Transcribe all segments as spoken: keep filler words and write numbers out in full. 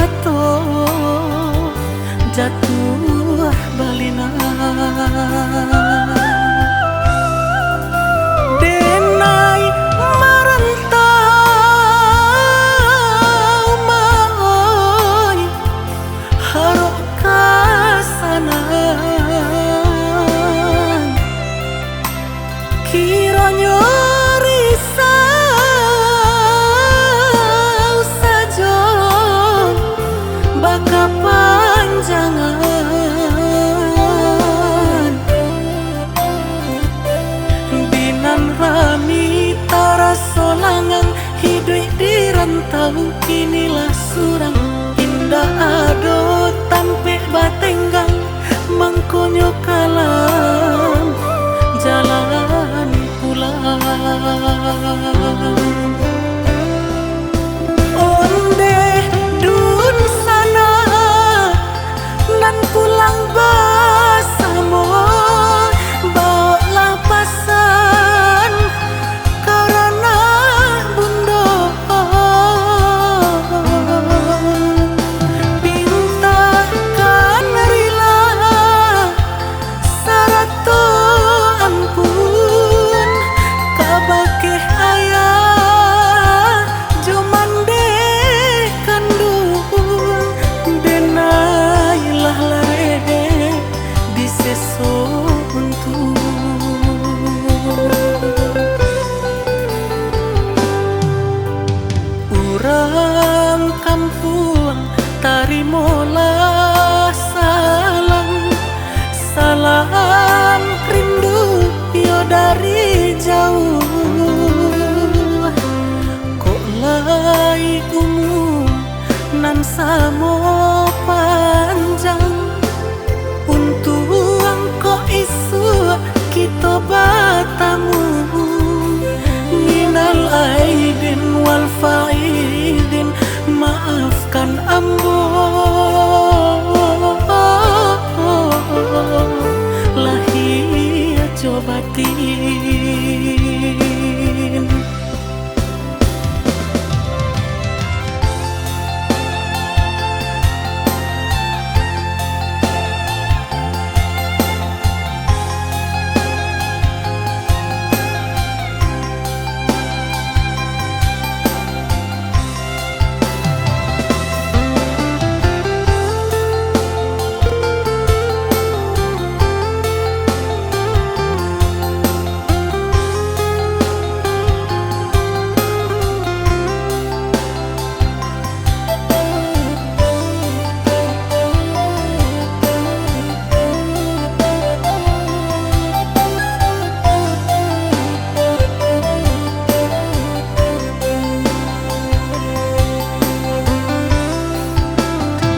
Jatuah, jatuah balinang. Denai marantau, ma oi, harok ka sanang. Kironyo risau sajo bakapanjangan, di nan rami taraso langang, hiduik di rantau kini lah surang, indak ado tampek batenggang, mangkonyo kalam jalan pulang. Ondeh dunsanak nan pulang basamo, baoklah pasan ka ranah bundo. Pintakan rila sarato ampun kabake ayah jo mandeh kanduang, denai lah lareh di seso untuang. Urang kampuang, tarimolah salam, salam rindu yo dari jauah. Kok lai umua nan samo panjang, untuang kok isuak kito batamu. Minal aidin wal faidin, maafkan ambo lahia jo batin.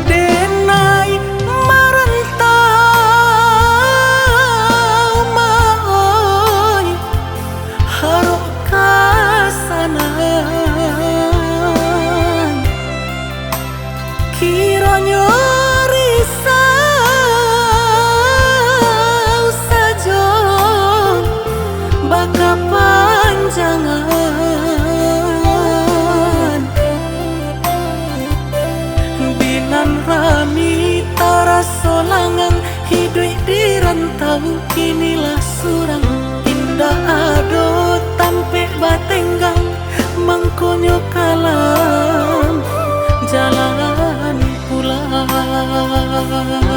Denai marantau, ma oi, harok ka sanang. Kironyo risau sajo bakapanjangan, di nan rami taraso langang, hiduik di rantau kini lah surang, indak ado tampek batenggang, mangkonyo kalam jalan pulang.